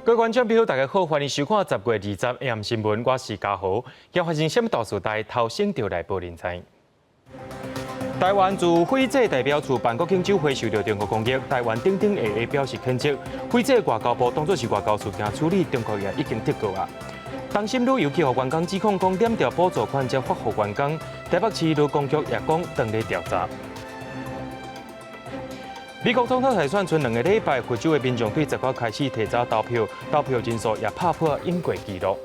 各位觀眾朋友，大家好，歡迎收看10月20 AM 新聞，我是嘉豪。今發生啥物大事？帶頭先著來報恁知。台灣駐斐濟代表處辦國慶酒會受到中國攻擊，台灣頂頂下下表示譴責。斐濟外交部當作是外交事件處理，中國也已經撤告啊。東森旅遊去予員工指控講撿著補助款才發予員工，台北市勞工局也講正咧調查。美國總統大選賰兩个禮拜，佛州的民眾對19開始提早投票，投票人數也拍破永過紀錄。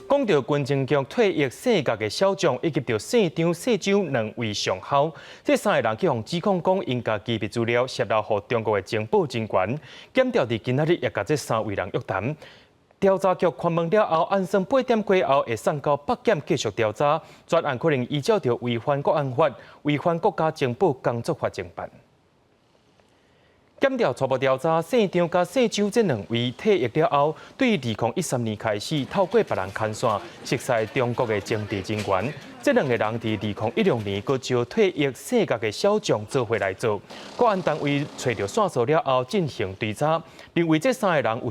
講到軍情局退役姓郭的少將，以及著姓張、姓周兩位上校，這三个人去予指控講，𪜶共機密資料洩露予中國的情報人員，檢調佇今仔日也共這三位人約談。調查局盤問了後，按算8點過後會送交北檢繼續調查，全案可能依照著違反國安法、違反國家情報工作法偵辦。檢調初步調查，姓張佮姓周這兩位退役了後，對2013年開始透過別人牽線，熟似中國的情治人員。這兩个人佇2016年，閣招退役姓郭的小將做伙來做。國安單位揣著線索了後進行追查，認為這三个人有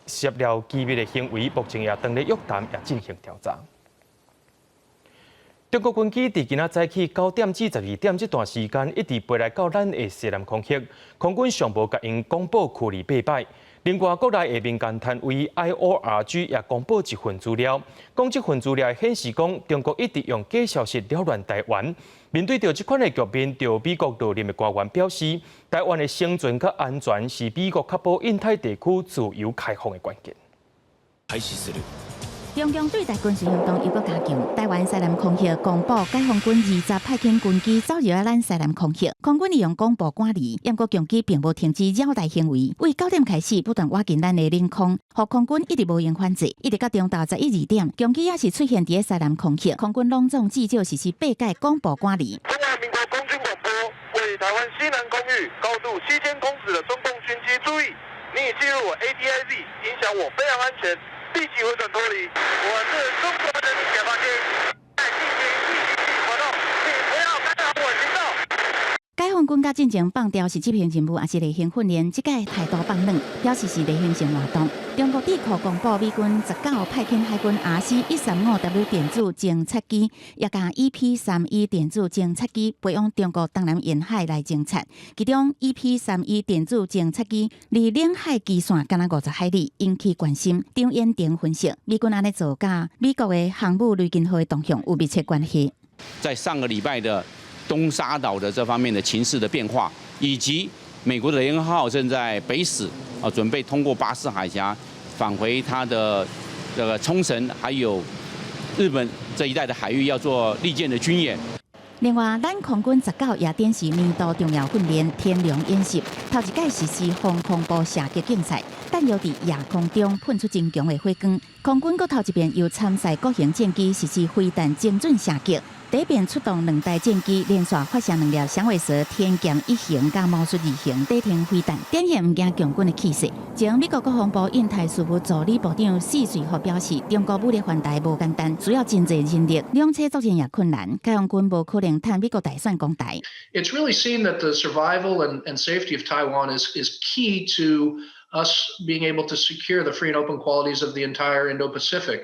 洩露機密的行為，目前也正咧約談，也進行調查。中國軍機佇今仔早起9點至12點這段時間，一直飛來到咱的西南空域，空軍上無共𪜶廣播驅離八擺。另外，國內的民間單位 IORG 也公布一份資料，講這份資料顯示講，中國一直用假消息擾亂台灣。面對著這款的局面，著美國落任的官員表示，台灣的生存佮安全是美國確保印太地區自由開放的關鍵。開始する。中共對台軍事行動又閣加強，台灣西南空域公布解放軍20派遣軍機走入咱西南空域，空軍利用廣播趕離，毋過共機並無停止擾台行為，為9點開始不斷倚近咱的領空，予空軍一直無閒反制，一直到中晝11、2點，共機猶是出現佇西南空域，空軍攏總至少實施八擺廣播趕離。中華民國空軍廣播，為台灣西南空域高度7000公尺的中共軍機注意，你已進入我 ADIZ，影響我飛航安全。立即回轉脫離。我是中國人民解放軍，在進行例行性活動，請不要干擾我行動。解放軍佮進前放吊是執行任務，抑是例行訓練？這擺態度放軟，表示是例行性活動。中國智庫公布，美軍19派遣海軍 RC-135W 電子偵察機，也共 EP-3E 電子偵察機飛往中國東南沿海來偵察。其中 EP-3E 電子偵察機離領海基線敢若50海里，引起關心。張延廷分析，美軍按呢做，佮美國的航母雷根號的動向有密切關係。在上個禮拜的東沙島的這方面的情勢的變化，以及美國的雷根號正在北駛啊，準備通過巴士海峽返回它的這個沖繩，還有日本這一帶的海域，要做利劍的軍演。另外，咱空軍19也展示年度重要訓練天龍演習，頭一擺實施防空步射擊競賽，彈藥佇夜空中噴出真強的火光。空軍閣頭一遍由參賽各型戰機實施飛彈精準射擊。第一遍出動兩台戰機，連續發射兩粒響尾蛇天劍1型佮魔術2型短程飛彈，展現毋驚共軍的氣勢。前美國國防部印太事務助理部長薛瑞福表示，中國武力犯台無簡單，需要真濟人力，兩棲作戰也困難，解放軍無可能趁美國大選攻台。 It's really seen that the survival and safety of Taiwan is key to us being able to secure the free and open qualities of the entire Indo-Pacific.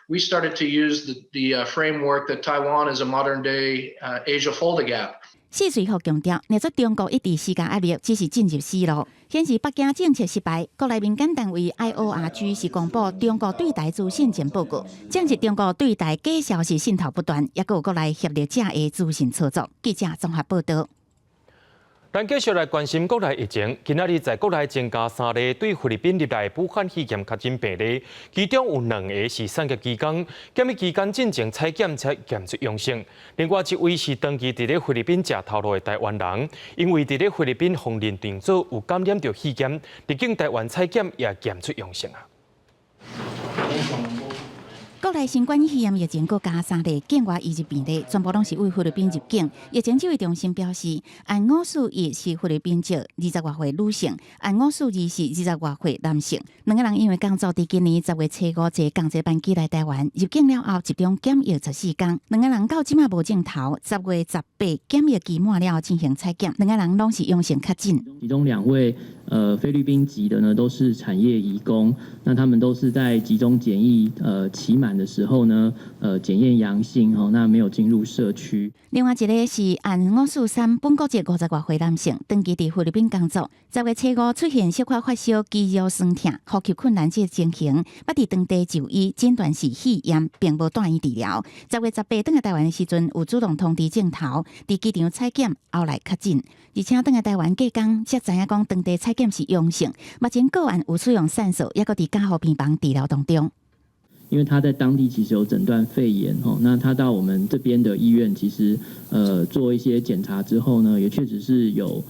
We started to use the framework that Taiwan is a modern day Asia fold-the-gap. 薛瑞福強調，若說中國一直施加壓力，只是進入死路，顯示北京政策失敗。國內民間單位 IORG 是公布中國對台資訊戰報告，證實中國對台假消息滲透不斷，抑閣有國內協力者的資訊操作。記者綜合報道。咱繼續來關心國內疫情。今仔日在國內增加三例對菲律賓入來武漢肺炎確診病例，其中有兩个是產業移工，檢疫期間進前採檢才檢出陽性。另外一位是長期佇咧菲律賓食頭路的台灣人，因為佇咧菲律賓予認定做有感染著肺炎，入境台灣採檢也檢出陽性啊。國內新冠肺炎疫情閣加三例境外移入病例，全部攏是對菲律賓入境。疫情指揮中心表示，案541是菲律賓籍20外歲女性，案542是20外歲男性。兩个人因為工作，佇今年10月初5坐仝一班機來台灣，入境了後集中檢疫14天。兩个人到這馬無症頭，10月18檢疫期滿了進行採檢，兩个人攏是陽性確診。其中兩位菲律賓籍的呢，都是產業移工，那他們都是在集中檢疫期滿的時候呢，檢驗陽性吼，那沒有進入社區。另外一个是按543本國籍50外歲男性，長期佇菲律賓工作，10月初5出現小可發燒、肌肉痠痛、呼吸困難這个情形，捌佇當地就醫，診斷是肺炎，並無住院治療。10月18轉來台灣的時陣，有主動通知症頭，佇機場採檢，後來確診，而且轉來台灣隔工才知影講當地採檢是陽性，目前個案有使用散數，猶閣佇加護病房治療當中。因為他在當地其實有診斷肺炎，吼，那他到我們這邊的醫院，其實做一些檢查之後呢，也確實是有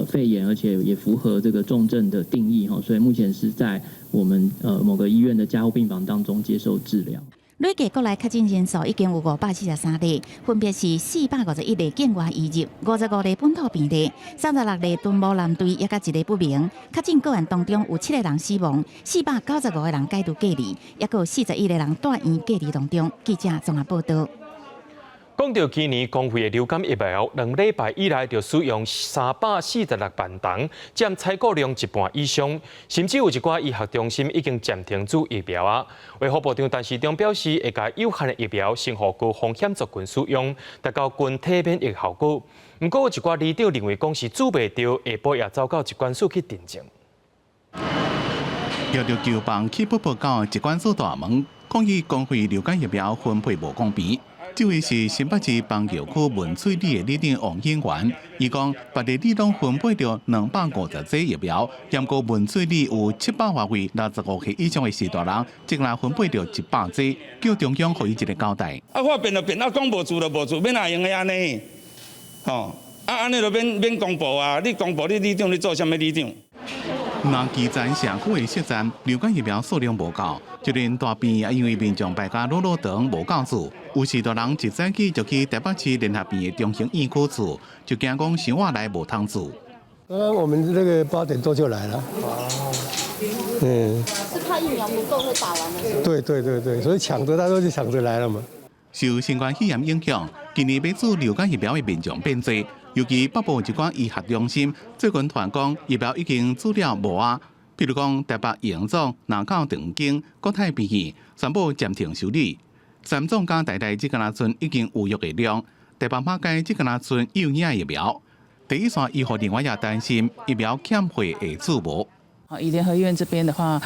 肺炎，而且也符合這個重症的定義，吼，所以目前是在我們某個醫院的加護病房當中接受治療。累計國內確診人數已經有543例，分別是451例境外移入，55例本土病例，36例敦睦艦隊，猶閣一例不明。確診個案當中有七個人死亡，495個人解除隔離，猶閣有41個人住院隔離當中。記者綜合報道。講到今年公費的流感疫苗，2禮拜以來就使用346萬筒，佔採購量一半以上，甚至有一寡醫學中心已經暫停注疫苗啊。衛福部長陳時中表示，會共有限的疫苗先予高風險族群使用，達到群體免疫效果。毋過有一寡里長認為講是注袂著，下晡也走到疾管署去陳情。趯著球棒去北部到疾管署大門，抗議公費流感疫苗分配無公平。這位是新北市板橋區文翠里的里長王英元，伊講別个里攏分配著250劑疫苗，毋過文翠里有700外位65歲以上的序大人，只來分配著100劑，叫中央予伊一个交代。啊，話變就變，啊，講無注就無注，欲哪會用得按呢？吼，啊，按呢就免免公布啊！你公布，你里長你做啥物里長？南基層社區的設站流感疫苗數量無夠，就連大病也因為民眾排甲老老長無夠注，有序大人一早起就去台北市聯合醫院的中興院區注，就驚講傷晚來無通注。剛剛我們那個8點多就來了。哦。嗯。是怕疫苗不夠會打完的。對對對對，所以搶着大家都就搶着來了嘛。受新冠肺炎影響，今年欲注流感疫苗的民眾變濟。尤其北部一寡醫學中心最近傳講疫苗已經注了無啊，譬如講台北榮總、南港長庚、國泰醫院全部暫停受理。三總佮台大這敢若賰已經有約的量，台北馬偕這敢若賰有影疫苗。第一線醫護人員也擔心疫苗欠貨會注無。以聯合醫院這邊的話，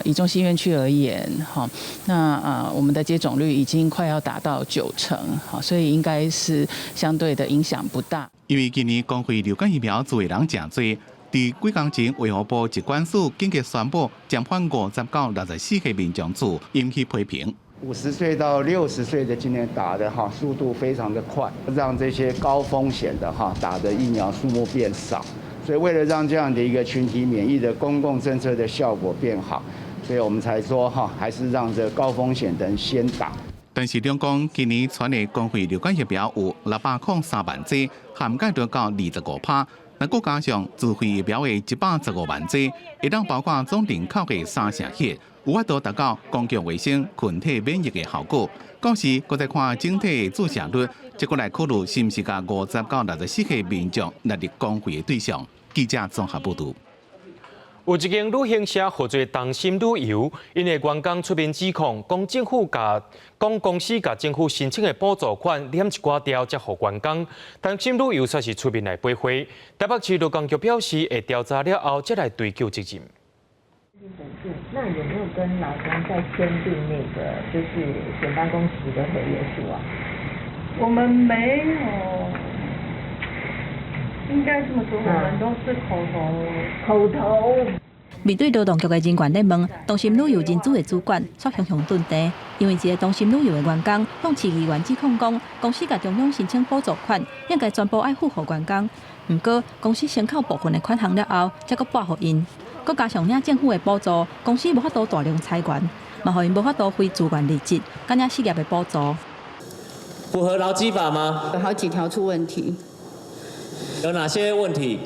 以中心院區而言，哈，那我們的接種率已經快要達到9成，好，所以應該是相對的影響不大。因為今年公費流感疫苗注的人誠濟，佇幾工前衛福部疾管署緊急宣布，暫緩50到64歲民眾注，引起批評。50歲到60歲的今年打的哈速度非常的快，讓這些高風險的哈打的疫苗數目變少。所以為了讓這樣的一個群體免疫的公共政策的效果變好，所以我們才說哈，還是讓這高風險的人先打。陳時中講，今年全的公費流感疫苗有603萬劑，涵蓋率到25%。若閣加上自費疫苗的115萬劑，會當包括總人口的三成七，有法度達到公共衛生群體免疫的效果。到時閣再看整體的注射率，這閣來考慮是毋是共50到64歲民眾納入公費的對象。記者綜合報導。有一間旅行社號做東森旅遊，𪜶的員工出面指控，講政府共講公司共政府申請的補助款撿一寡掉，才予員工。東森旅遊煞是出面來駁回。台北市勞工局表示，會調查了後，才來追究責任。補助，那有沒有跟勞工在簽訂那個就是減班工時的合約書啊？我們沒有。應該這麼說，我們都是口頭。口頭。面對勞動局的人員咧問，東森旅遊人資的主管煞雄雄頓地，因為一个東森旅遊的員工向市議員指控講，公司共中央申請補助款，應該全部愛付予員工。毋過公司先扣部分的款項了後，才閣撥予𪜶，閣加上領政府的補助，公司無法度大量裁員，嘛予𪜶無法度非自願離職，減領失業的補助。符合勞基法嗎？有好幾條出問題。有哪些問題？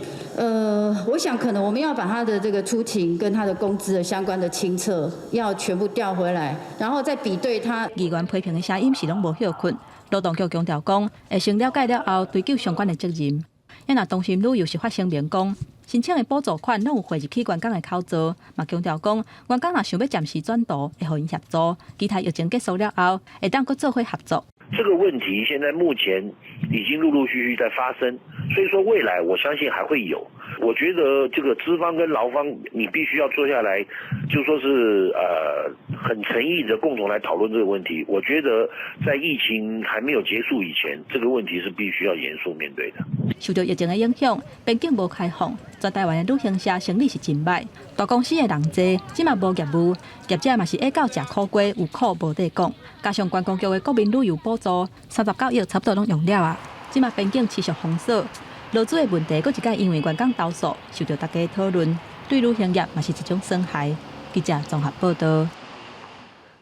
我想可能我們要把他的這個出勤跟他的工資的相關的清冊要全部調回來，然後再比對他。議員批評的聲音是攏無歇睏，勞動局強調講，會先了解了後追究相關的責任。啊若東森旅遊是發聲明講，申請的補助款攏有匯入去員工的口座，嘛強調講，員工若想欲暫時轉渡，會予𪜶協助。期待疫情結束了後，會當閣做伙合作。這個問題現在目前已經陸陸續續在發生，所以說未來我相信還會有。我覺得這個資方跟勞方，你必須要坐下來，就說是很誠意的共同來討論這個問題。我覺得在疫情還沒有結束以前，這個問題是必須要嚴肅面對的。受著疫情的影響，邊境無開放，全台灣的旅行社生意是真䆀。大公司的人濟，這馬無業務，業者嘛是愛到食苦瓜，有苦無得講。加上觀光局的國民旅遊補助39億，差不多攏用了啊。這馬邊境持續封鎖，勞資的問題，閣一擺因為員工投訴，受著大家討論，對旅行業嘛是一種損害。記者綜合報導。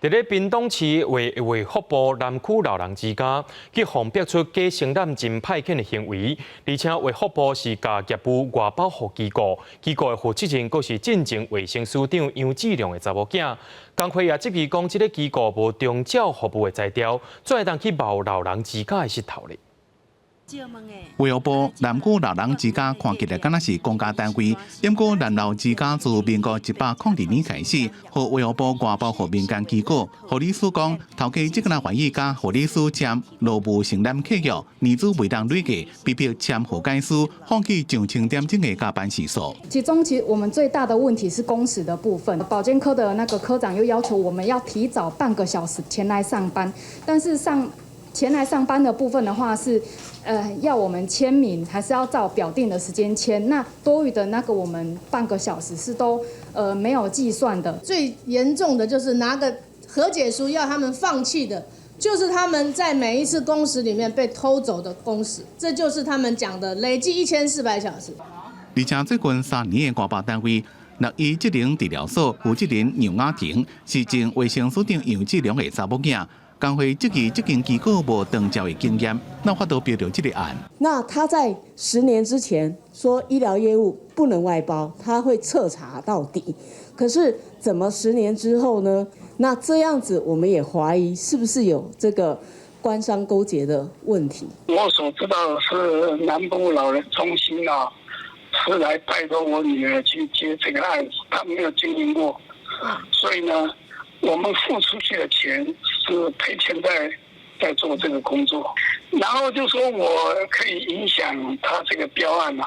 佇咧屏東市衛福部南區老人之家，去予逼出假承攬真派遣的行為，而且衛福部是共業務外包予機構，機構的負責人閣是進前衛生署長楊志良的查某囝。工會也質疑講，這个機構無長照服務的才調，怎會當去冒老人之家的穡頭咧？衛福部南區老人之家看起來敢若是公家單位，毋過南老之家自民國102年開始，予衛福部外包予民間機構。護理師講，頭家這個人願意佮護理師簽勞務承攬契約，年資袂當累計，被迫簽和解書，放棄上千點鐘的加班時數。其中，其實我們最大的問題是工時的部分。保健科的那個科長又要求我們要提早半個小時前來上班，但是上前來上班的部分的話是，要我們簽名，還是要照表定的時間簽？那多餘的那個我們半個小時是都沒有計算的。最嚴重的就是拿個和解書要他們放棄的，就是他們在每一次工時裡面被偷走的工時，這就是他們講的累計1400小時。而且最近3年的外包單位，六一職能治療所負責人楊雅婷是前衛生署長楊志良的查某囝。工會質疑這間機構無長照的經驗，哪有法度標著這個案？那他在10年之前說醫療業務不能外包，他會徹查到底。可是怎麼10年之後呢？那這樣子我們也懷疑是不是有這個官商勾結的問題？我所知道的是南部老人中心啊，是來拜託我女兒去接這個案子，他沒有經營過，所以呢，我們付出去的錢是賠錢在做這個工作，然後就說我可以影響他這個標案嘛。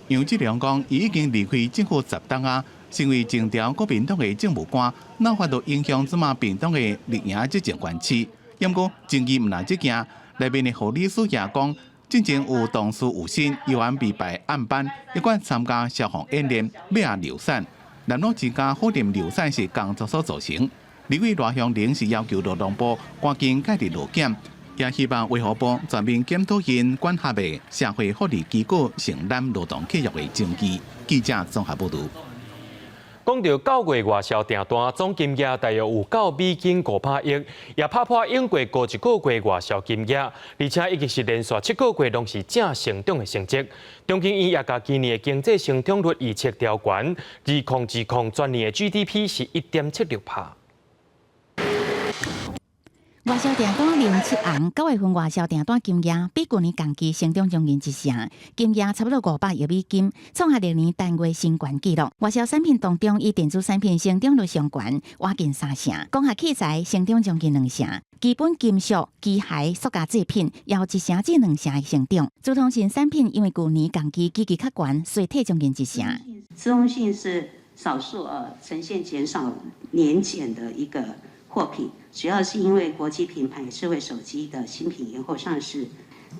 楊志良講，伊已經離開政府10冬啊，成為前朝國民黨的政務官，哪法度影響這馬屏東的綠營執政關係？毋過爭議毋但這件，內面的護理師也講，進前有同事有心猶原被排暗班，一貫參加消防演練，欲來流產。南老之家火點流產是工作所造成。立委賴香伶是要求勞動部趕緊介入勞檢，也希望衛福部全面檢討𪜶管轄的社會福利機構承攬勞動契約的證據。記者綜合報導。講到9月外銷訂單總金額大約有到美金500億，也拍破永過過一個月外銷金額，而且已經是連續7個月攏是正成長的成績。中經院也共今年的經濟成長率預測調懸，2020全年的 GDP 是1.76%。外銷訂單零七紅，9月份外銷訂單金額比舊年同期成長將近一成，金額差不多500億美金，創下歷年單月新高紀錄。外銷產品當中，以電子產品成長率上懸，倚近三成；光學器材成長將近兩成，基本金屬、機械、塑膠製品也有1成至2成的成長。資通訊產品因為舊年同期基期較懸，衰退將近一成。資通訊是少數呈現減少年減的一個貨品。主要是因為國際品牌智慧手機的新品延後上市，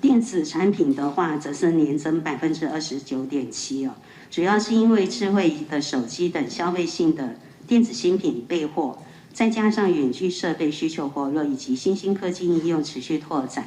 電子產品的話，則是年增29.7%哦。主要是因為智慧的手機等消費性的電子新品備貨，再加上遠距設備需求活絡，以及新興科技應用持續拓展。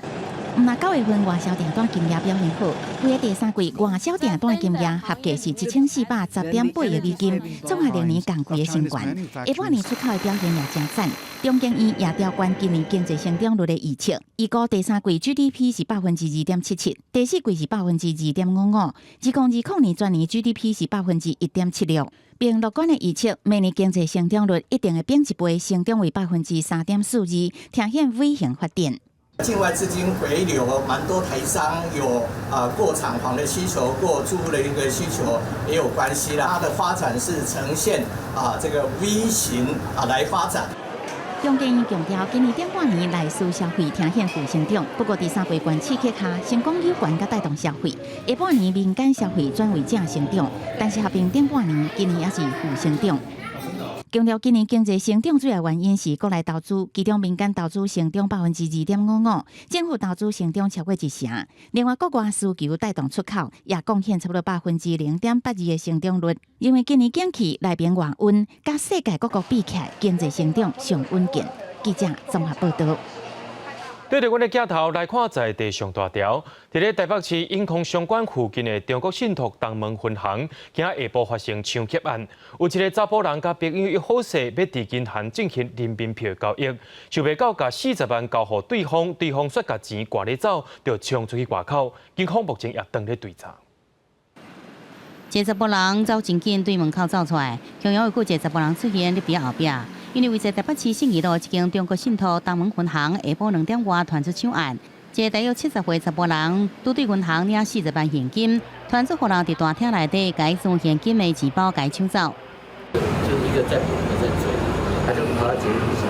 毋但9月份外銷訂單金額表現好，規个第三季外銷訂單金額合計是1410.8億美金，創下歷年同季的新高。下半年出口的表現也誠讚，中經院也調懸今年經濟成長率的預測，預估第三季 GDP 是2.77%，第四季是2.55%，2020年全年 GDP 是1.76%。並樂觀的預測，明年經濟成長率一定會變一倍，成長為3.42%，呈現 V 型發展。境外資金回流，蠻多台商有過廠房的需求，過住戶的一個需求也有關係啦。它的發展是呈現這個 V 型來發展。中研院強調，今年頂半年內需消費呈現負成長，不過第三季懸刺激下，成功有關佮帶動消費，下半年民間消費轉為正成長，但是合併頂半年，今年也是負成長。強調今年經濟成長主要原因是國內投資，其中民間投資成長2.55%，政府投資成長超過一成。另外，國外需求帶動出口，也貢獻差不多0.82%的成長率。因為今年景氣內平外穩，佮世界各國比起來，經濟成長上穩健。記者綜合報道。對著阮的鏡頭來看，在地上大條，佇咧台北市永康商館附近的中國信託東門分行，今下晡發生搶劫案，有一个查埔人佮朋友約好勢，欲佇銀行進行人民幣交易，想袂到共40萬交予對方，對方煞共錢掛咧走，就衝出去外口。警方目前也當咧追查。一个查埔人走真緊對門口走出來，強有閣一个查埔人出現佇後壁。因為位在台北市信義路一間中國信託東門分行下晡2點外傳出搶案，一个大約70歲查埔人拄對銀行領40萬現金，傳出予人佇大廳內底共伊裝現金的錢包共伊搶走。就是一個在補，一個在追，他就跑到捷運站。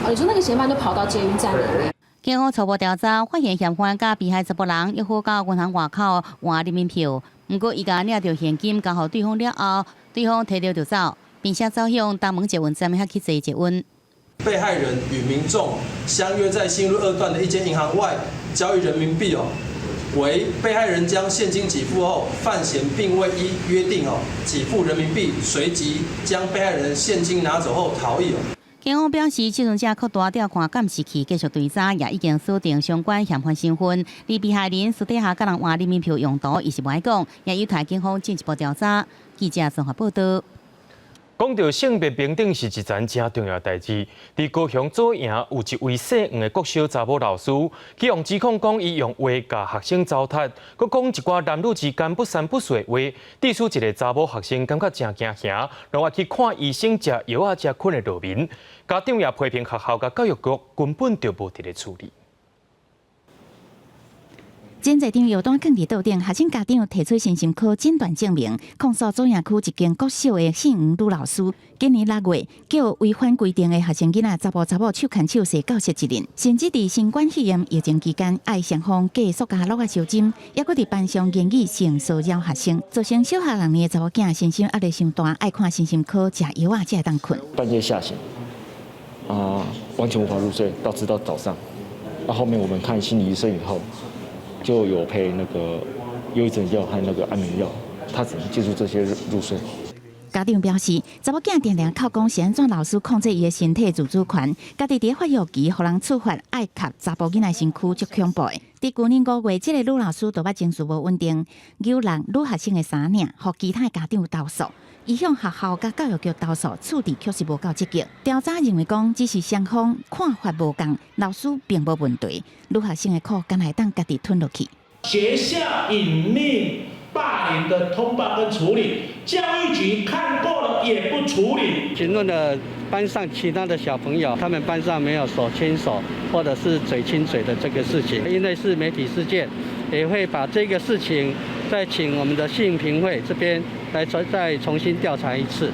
哦，你說那個嫌犯就跑到捷運站裡面。警方初步調查發現，嫌犯佮被害查埔人約好到銀行外口換人民幣，毋過伊共領著現金交予對方了後，對方提著就走。並且走向東門捷運站遐去坐捷運。被害人與民眾相約在信義路二段的一間銀行外交易人民幣哦，惟被害人將現金給付後，犯嫌並未依約定哦給付人民幣，隨即將被害人現金拿走後逃逸哦。警方表示，這陣正擴大調看監視器，繼續追查，也已經鎖定相關嫌犯身份。而被害人私底下佮人換人民幣用途，伊是無愛講，也有待警方進一步調查。記者綜合報道。講到性別平等是一層誠重要代誌。佇高雄左營有一位姓黃的國小查某老師，去予指控講伊用話共學生糟蹋，閣講一寡男女之間不三不四的話，致使一个查某學生感覺誠驚嚇，攏愛去看醫生、食藥仔，才睏會落眠。家長也批評學校佮教育局根本就無佇咧處理。真濟張藥單囥佇桌頂，學生家長提出身心科診斷證明，控訴左營區一間國小的姓黃女老師，今年6月叫違反規定的學生囡仔查埔查某手牽手踅教室一陣，甚至佇新冠肺炎疫情期間，愛雙方寄塑膠橐仔相針，猶閣佇班上言語性騷擾學生，造成小學六年的查某囝身心壓力傷大，愛看身心科食藥仔才會當睏。半夜嚇醒，完全無法入睡，到直到早上。到後面我們看心理醫生以後，就有配那個憂鬱症藥和那個安眠藥，他只能借助這些入睡。家長表示，查某囝定定哭講是按怎老師控制伊的身體自主權，家己佇發育期予人處罰愛磕查埔囡仔身軀，足恐怖的。佇舊年5月，這个女老師就捌情緒無穩定，搝人女學生的衫領，予其他家長投訴。伊向學校佮教育局投訴，處置確實無夠積極。調查認為講，只是雙方看法無仝，老師並無問題。女學生的苦，敢會當家己吞落去。學校隱匿霸凌的通報跟處理，教育局看過了也不處理。詢問了班上其他的小朋友，他們班上沒有手牽手或者是嘴親嘴的這個事情，因為是媒體事件，也會把這個事情再請我們的性平會這邊來再重新調查一次。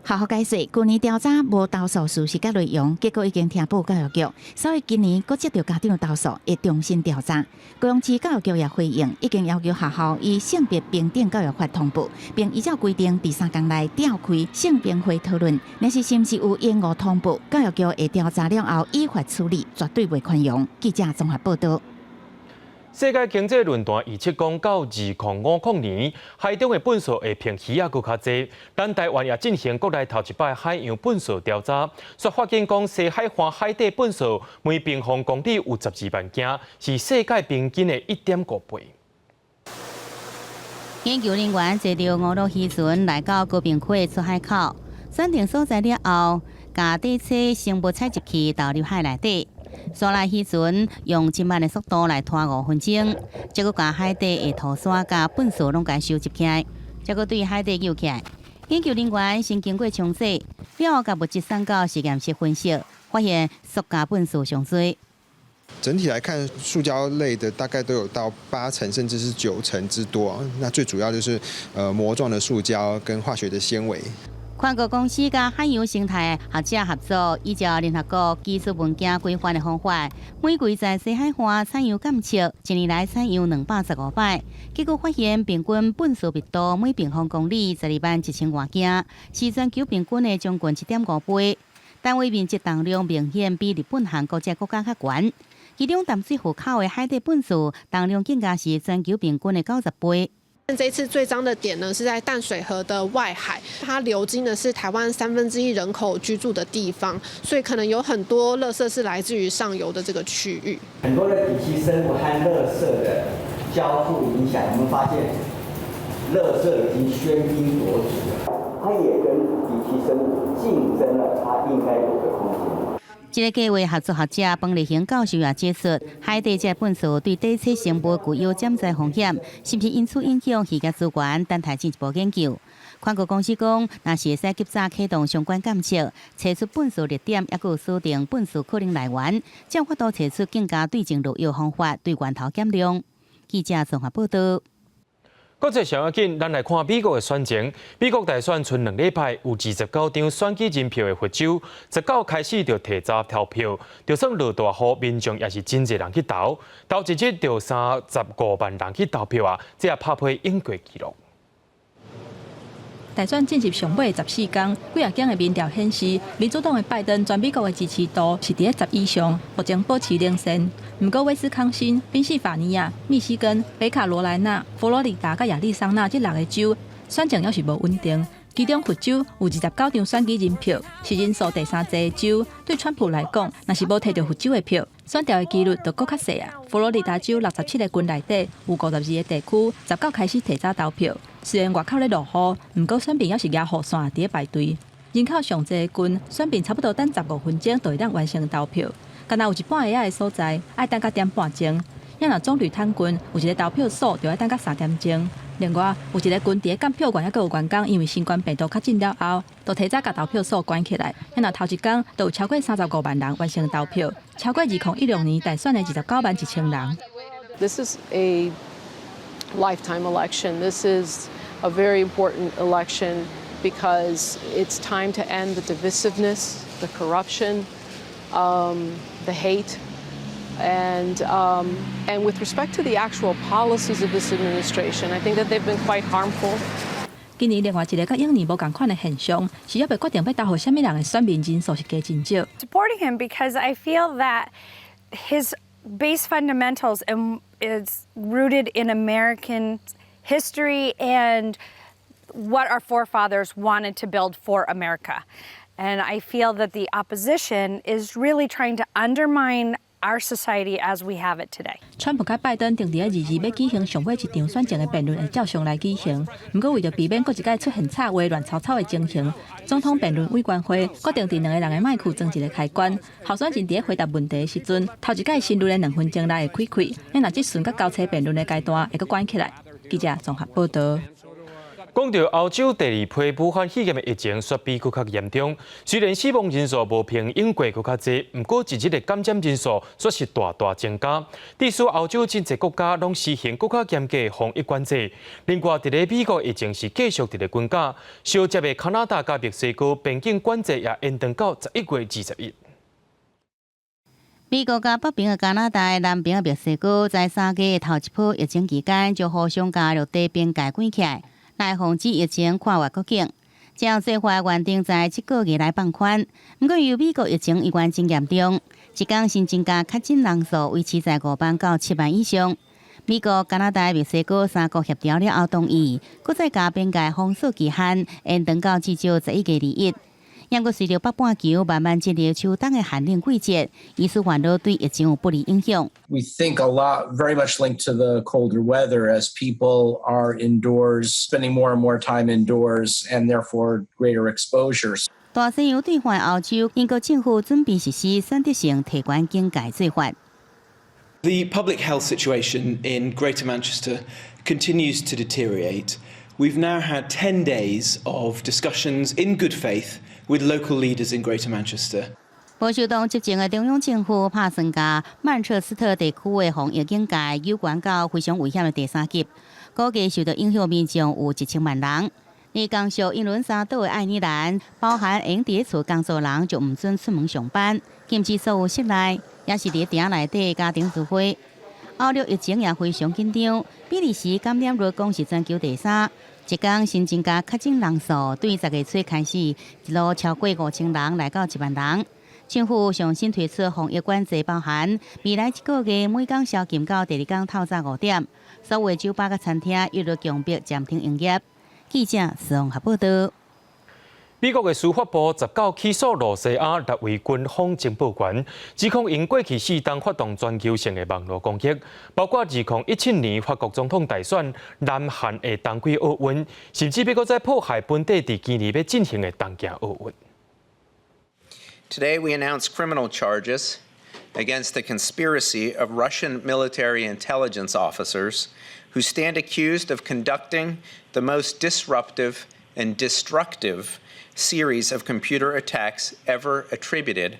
學校解釋，舊年調查無投訴事實佮內容，結果已經聽報教育局，所以今年閣接著家長投訴，會重新調查。高雄市教育局也回應，已經要求學校依性別平等教育法通報，並依照規定佇3工內召開性平會討論。若是是毋是有延誤通報，教育局會調查了後依法處理，絕對袂寬容。記者綜合報道。世界經濟論壇預測講，到2050年，海中的糞掃會比魚仔閣較濟。咱台灣也進行國內頭一擺海洋糞掃調查，煞發現講西海岸海底糞掃每平方公里有12萬件，是世界平均的1.5倍。研究人員坐著五路漁船來到高屏溪出海口，選定所在了後，共底棲生物採集器投入海內底。紲來漁船用真慢的速度來拖5分鐘，才閣共海底的塗沙佮糞掃攏共收集起來，才閣對海底游起來。研究人員先經過沖洗，了後共物質送到實驗室分析，發現塑膠糞掃上濟。整體來看，塑膠類的大概都有到八成甚至是九成之多。那最主要就是膜狀的塑膠跟化學的纖維。寬國公司佮海洋生態學者合作，依照聯合國技術文件規範的方法，每季在西海岸採樣監測，一年來採樣215擺，結果發現平均糞埽密度每平方公里12萬1千外件，是全球平均的將近1.5倍。單位面積重量明顯比日本、韓國這國家較懸。其中淡水河口的海底糞埽重量更加是全球平均的90倍。這次最髒的點呢，是在淡水河的外海，它流經的是台灣1/3人口居住的地方，所以可能有很多垃圾是來自於上游的這個區域。很多的底棲生物和垃圾的交互影響，我們發現垃圾已經喧賓奪主了，它也跟底棲生物競爭了它應該有的空間。這个計畫合作學者彭立行教授也指出，海底這糞埽對底棲生物具有潛在風險，是毋是因此影響漁業資源？等待進一步研究。寬國公司講，若是會使及早啟動相關監測，揣出糞埽熱點，抑閣有鎖定糞埽可能來源，才有法度揣出更加對症落藥方法，對源頭減量。記者綜合報道。國際上要緊，咱來看美國的選情。美國大選賰2禮拜，有29張選舉人票的佛州，19開始就提早投票，就算落大雨，民眾也是真濟人去投。頭一日就35萬人去投票啊，這也拍破永過紀錄。大選進入上尾14工，幾若間的民調顯示，民主黨的拜登全美國的支持度是佇咧十以上，目前保持領先。毋過威斯康星、賓夕法尼亞、密西根、北卡羅來納、佛羅里達佮亞利桑那這六个州選情猶是無穩定。其中佛州有29張選舉人票，是人數第三濟的州。對川普來講，若是無提著佛州的票，選掉的幾率就閣較細啊。佛羅里達州67個郡內底有52個地區，十九開始提早投票。雖然外口咧落雨，毋過選民猶是舉雨傘佇咧排隊。人口上濟的郡，選民差不多等15分鐘就會當完成投票。敢若有一半下仔的所在，愛等到點半鐘。若棕櫚灘郡有一個投票所，就愛等到3點鐘。另外，有一個郡佇咧監票員抑閣有員工，因為新冠病毒確診了後，就提早共投票所關起來。若頭一工就有超過35萬人完成投票，超過2016年大選的29萬1千人。 This is a lifetime election. This is a very important election because it's time to end the divisiveness, the corruption, the hate. And with respect to the actual policies of this administration, I think that they've been quite harmful. 今年另外一个佮往年無仝款的現象，是猶未決定欲投予啥物人的選民人數是加真少。 Supporting him because I feel that his base fundamentals and is rooted in American history and what our forefathers wanted to build for America. And I feel that the opposition is really trying to undermine our society as we have it today. 川普佮拜登定佇咧22欲舉行上尾一場選前的辯論會照常來舉行，毋過為著避免閣一擺出現插話亂吵吵的情形，總統辯論委員會決定佇兩個人的麥克裝一个開關，候選人佇咧回答問題的時陣，頭一擺先錄的2分鐘內會開開，若這順佮交叉辯論的階段會閣關起來。記者綜合報道。講到歐洲第二批武漢肺炎的疫情，煞比閣較嚴重。雖然死亡人數無比英國閣較濟，毋過一日的感染人數煞是大大增加。致使歐洲真濟國家攏實行閣較嚴格的防疫管制。另外，佇咧美國疫情是繼續佇咧增加，相接的加拿大佮墨西哥邊境管制也延長到11月21。美國佮北邊的加拿大、南邊的墨西哥，在3月頭一波疫情期間，就互相共陸地邊界關起來，來防止疫情跨越國境。這項做法原定在這個月來放寬，毋過由美國疫情依然真嚴重，一工新增加確診人數維持在5萬到7萬以上。美國、加拿大、墨西哥三國協調了後，同意，閣再共邊界封鎖期限延長到至少11月21。毋過隨著北半球慢慢進入秋冬的寒冷季節，醫師煩惱對疫情有不利影響。 We think a lot very much linked to the colder weather as people are indoors, spending more and more time indoors, and therefore greater exposures. 大西洋對岸歐洲，英國政府準備實施選擇性提懸警戒做法。 The public health situation in Greater Manchester continues to deteriorate. We've now had 10 days of discussions in good faith with local leaders in Greater Manchester. 無受到執政的中央政府拍算共曼徹斯特地區的防疫警戒又懸到非常危險的第三級，估計受到影響民眾有1000萬人。而共屬英倫三島的愛爾蘭，包含會佇厝工作人就毋准出門上班，禁止所有室內，抑是佇埕內底家庭聚會。歐陸疫情也非常緊張，比利時感染率講是全球第三，一工新增加確診人數對10月初開始一路超過5000人來到1萬人。政府上新推出防疫管制，包含未來一個月每工宵禁到第二工透早5點，所有酒吧佮餐廳一律強迫暫停營業。記者綜合報道。美國的司法部19起訴露西亞六位軍方情報員，指控𪜶過去4冬發動全球性的網路攻擊，包括2017年法國總統大選、南韓的冬季奧運，甚至欲閣再破壞本地佇今年欲進行的東京奧運。 Today we announced criminal charges against the conspiracy of Russian military intelligence officers who stand accused of conducting the most disruptive and destructive series of computer attacks ever attributed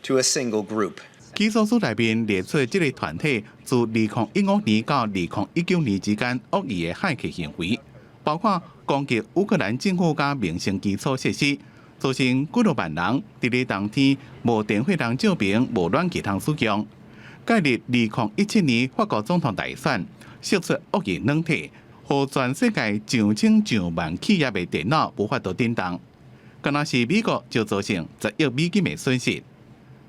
to a single group. 起訴書內面列出這个團體自2015年到2019年之間惡意的駭客行為，包括攻擊烏克蘭政府佮民生基礎設施，造成幾若萬人佇咧冬天無電火通照明、無暖氣通使用。介入2017年法國總統大選，釋出惡意軟體，予全世界上千上萬企業的電腦無法度振動。敢若是美國就造成10億美金的損失。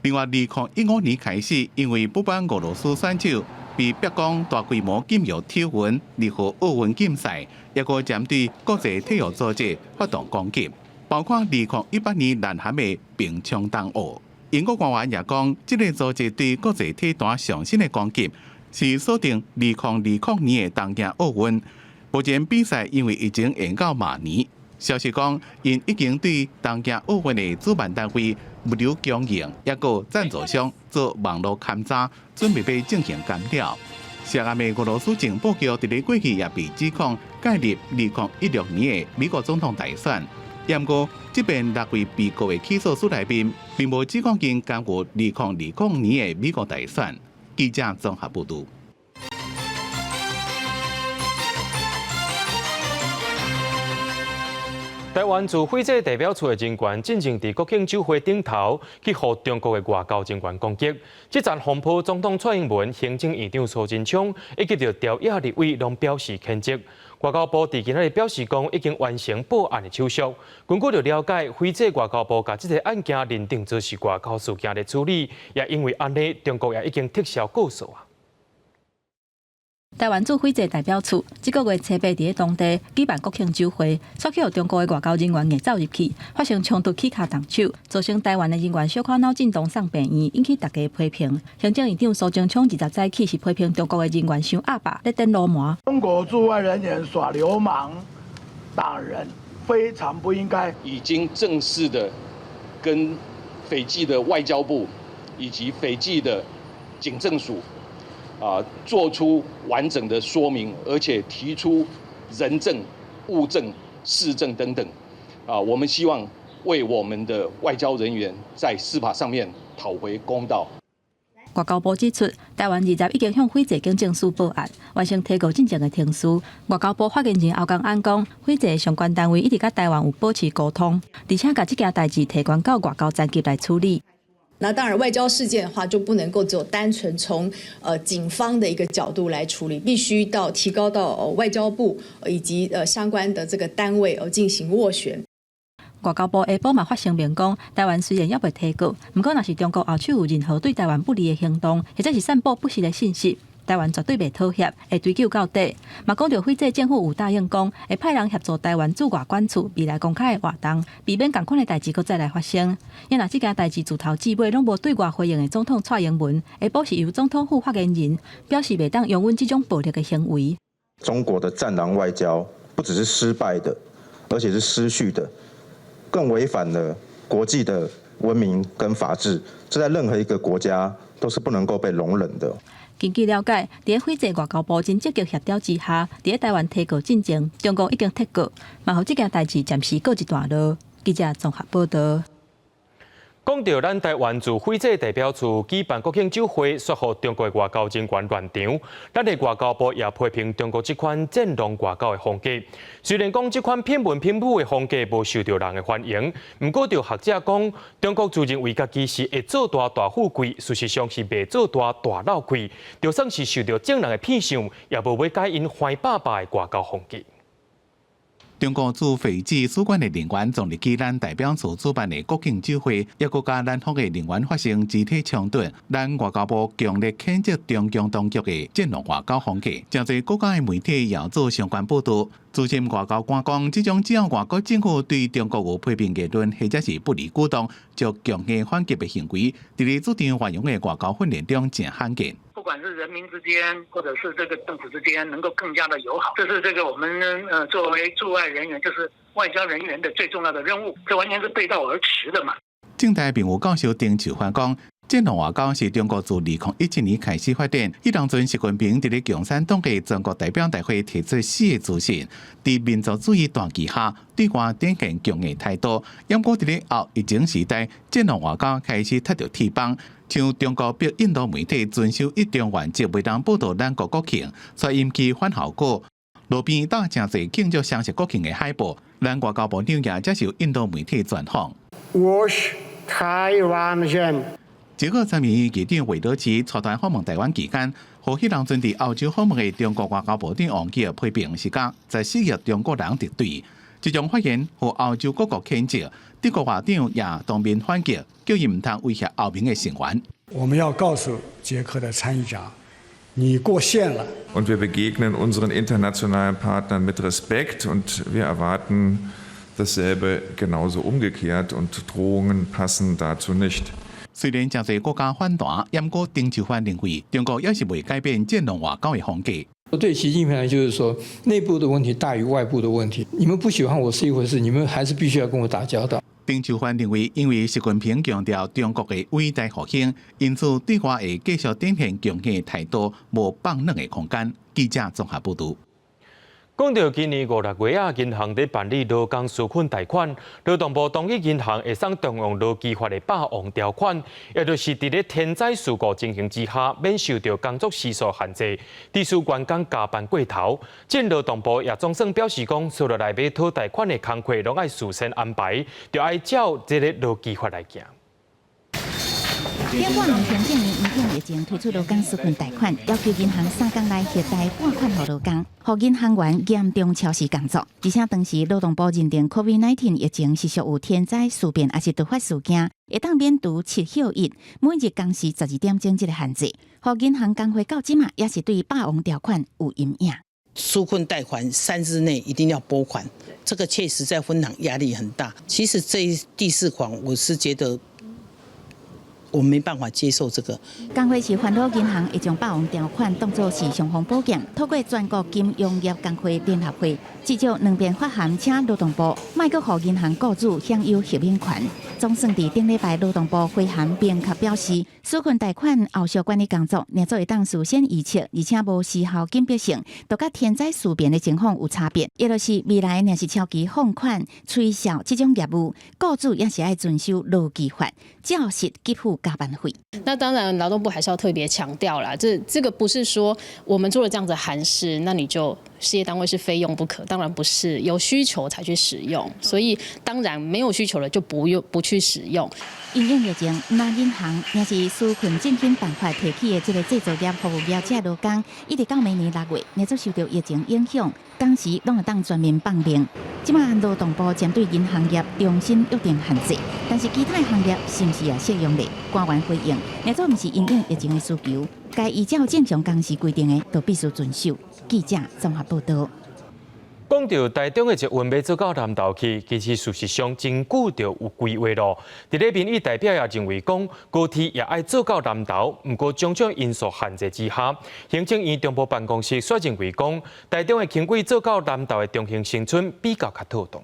另外，2015年開始，因為不滿俄羅斯選手被曝光大規模禁藥醜聞，而予奧運禁賽，抑閣針對國際體育組織發動攻擊，包括2018年南韓的平昌冬奧。英國官員也講，這个組織對國際體壇上新的攻擊，是鎖定2020年的東京奧運。目前比賽因為疫情延到明年。消息講，𪜶已經對東京奧運的主辦單位、物流供應，抑閣贊助商做網路勘查，準備欲進行干擾。涉案的俄羅斯情報局佇咧過去也被指控介入2016年的美國總統大選。毋過，這遍六位被告的起訴書內面，並無指控𪜶干預2020年的美國大選。記者綜合報導。台灣駐斐濟代表處的人員進前佇國慶酒會頂頭去予中國的外交人員攻擊，這場風波總統蔡英文、行政院長蘇貞昌以及著朝野立委攏表示譴責。外交部佇今仔日表示講，已經完成報案的手續。根據著了解，斐濟外交部共這个案件認定做是外交事件來處理，也因為按呢，中國也已經撤銷告訴啊。台灣駐斐濟代表處這个月初八佇咧當地舉辦國慶酒會，煞去予中國的外交人員硬走入去，發生衝突起跤動手，造成台灣的人員小可腦震盪送病院，引起大家批評。行政院長蘇貞昌20早起是批評中國的人員傷鴨霸，咧顛流氓。中國駐外人員耍流氓、打人，非常不應該。已經正式的跟斐濟的外交部以及斐濟的警政署做出完整的說明，而且提出人證、物證、事證等等。我們希望為我們的外交人員在司法上面討回公道。外交部指出，台灣20已經向斐濟警政署報案，完成提告進前的程序。外交部發言人歐江安講，斐濟相關單位一直佮台灣有保持溝通，而且共這件代誌提懸到外交層級來處理。那當然，外交事件的話就不能夠只有單純從警方的一個角度來處理，必須到提高到外交部以及相關的這個單位而進行斡旋。外交部下晡嘛發聲明講，台灣雖然猶未提告，毋過若是中國後手有任何對台灣不利的行動，或者是散布不實的信息，台灣絕對袂妥協，會追究到底。嘛講著斐濟政府有答應講，會派人協助台灣駐外館處未來公開的活動，避免仝款的代誌閣再來發生。也若這件代誌自頭至尾攏無對外回應的總統蔡英文，下晡是由總統府發言人表示，袂當容忍這種暴力的行為。中國的戰狼外交不只是失敗的，而且是失序的，更違反了國際的文明跟法治，這在任何一個國家都是不能夠被容忍的。根據了解，佇斐濟外交部真積極協調之下，佇台灣提告進前，中國已經撤告，嘛予這件代誌暫時告一段落。記者綜合報導。講到咱台灣駐斐濟代表處舉辦國慶酒會，煞予中國外交人員亂場。咱的外交部也批評中國這款戰狼外交的風格。雖然講這款痞文痞武的風格無受到人的歡迎，毋過著學者講，中國自認為家己是會做大大富貴，事實上是袂做大大落氣。就算是受著眾人的騙相，也無欲改𪜶歡霸霸的外交風格。中國駐斐濟使館的人員撞入去咱代表處主辦的國慶酒會，抑閣佮咱方的人員發生肢體衝突。咱外交部強烈譴責中共當局的戰狼外交風格，誠濟國家的媒體也做相關報導。資深外交官講，這種只要外國政府對中國有批評言論或者是不利舉動，就強硬反擊的行為，佇咧主張繁榮的外交訓練中誠罕見。不管是人民之間，或者是這個政府之間，能夠更加的友好，這是這個我們作為駐外人員，就是外交人員的最重要的任務，這完全是背道而馳的嘛。政大名譽教授丁樹範講，戰狼外交是中國自2017年開始發展，彼當陣習近平佇咧共產黨的全國代表大會提出四個自信，佇民族主義大旗下對外展現強硬態度。毋過佇咧後疫情時代，戰狼外交開始踢著鐵板。像中國逼印度媒體遵守一中原則，袂當報導咱國國慶，所以引起反效果。路邊搭誠濟慶祝雙十國慶的海報，咱外交部長也接受印度媒體專訪。我是台灣人。捷克參議院議長韋德奇率團訪問台灣期間，予彼當陣佇歐洲訪問的中國外交部長王毅批評是佮14億中國人敵對。這種發言予歐洲各國譴責，德國外長也當面反擊，叫伊毋通威脅歐盟的成員。我們要告訴捷克的參議長，你過線了。 Und wir begegnen unseren internationalen Partnern mit Respekt und wir erwarten dasselbe genauso umgekehrt und Drohungen passen dazu nicht. 雖然誠濟國家反彈，毋過丁樹範認為中國猶是未改變戰狼外交的風格。對習近平來就是說，內部的問題大於外部的問題。你們不喜歡我是一回事，你們還是必須要跟我打交道。丁樹範認為，因為習近平強調中國的偉大復興，因此對外會繼續展現強硬態度，無放軟的空間。記者綜合報導。講到今年五六月啊，銀行佇辦理勞工紓困貸款，勞動部同意銀行會使動用勞基法的霸王條款，也就是佇咧天災事故情形之下，免受著工作時數限制，致使員工加班過頭。這勞動部也總算表示講，接落來欲討貸款的工課，攏愛事先安排，著愛照這个勞基法來行。頂半年行政院因應疫情推出勞工紓困貸款，要求銀行3工內核貸撥款予勞工，予銀行員嚴重超時工作。而且當時勞動部認定 COVID-19 疫情是屬於天災事變，抑是突發事件，會當免除7休1，每日工時12點鐘這个限制，予銀行公會到這馬也是對霸王條款有陰影。紓困貸款3日內一定要撥款，這個確實在分行壓力很大。其實這第四款，我是覺得，我沒辦法接受這個。工會是煩惱銀行會將霸王條款當作是尚方寶劍，透過全國金融業工會聯合會，至少兩邊發函請勞動部，莫閣予銀行雇主享有豁免權。總算佇頂禮拜勞動部回函明確表示，紓困貸款後續管理工作，若做會當事先預測，而且無時效緊迫性，都佮天災事變的情況有差別。也就是未來若是超期放款、催銷這種業務，雇主也是愛遵守勞基法，照實給付加班費。那當然，勞動部還是要特別強調啦，這個不是說我們做了這樣子函釋，那你就事業單位是非用不可，當然不是，有需求才去使用，所以當然沒有需求了就不用不去使用。因應疫情，若銀行若是紓困振興辦法提起的這个製造業、服務業者勞工，一直到明年6月，若做受著疫情影響，工時攏會當全面放冗。這馬勞動部針對銀行業重新約定限制，但是其他行業是毋是也適用呢？官員回應：若做毋是因應疫情的需求，該依照正常工時規定的，都必須遵守。記者綜合報導。講到台中的捷運欲做到南投去，其實事實上真久就有規劃咯。佇咧民意代表也認為講，高鐵也愛做到南投，毋過種種因素限制之下，行政院中部辦公室煞認為講，台中的輕軌做到南投的中興新村比較較妥當。